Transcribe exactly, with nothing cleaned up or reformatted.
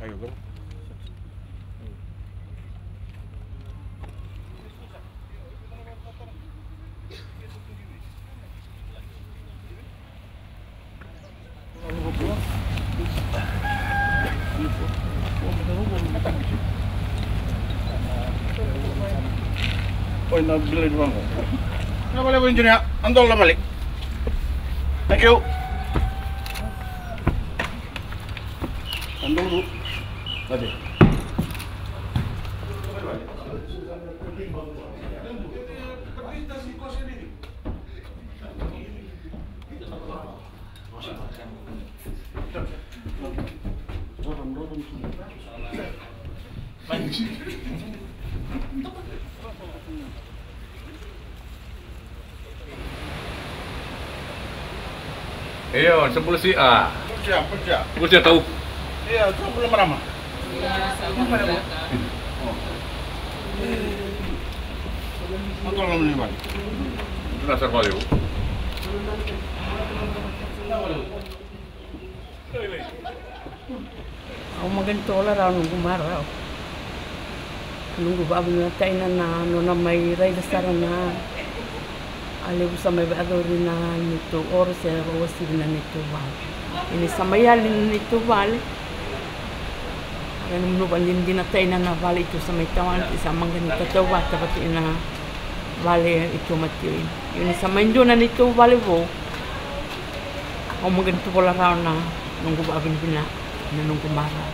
Oi, na bilai ni vangu. Na vale vo engineer, andol na vale. Thank you. Andol tu. Ade. Io, sa bula si a. Bula si a, bula si a. Bula si a tau. Io, sa bula marama. Matou na mani vale. Dua na sa vale. Au maqani tola rawa noqu marau. Noqu vavinatai na nona mai raica sara na a levu sa mai vayacori na neitou oro se vakawasiri na neitou vale. Ia ni sa mai yali na neitou vale. Era na manu vadinadinatai na vale itou sa mai tawana, sa maqani tatau vata vata ina vale itou matio ina. Ia ni sa mai dua na neitou vale vou. Au maqani tovola rawa na noqu vavinavina na noqu marau.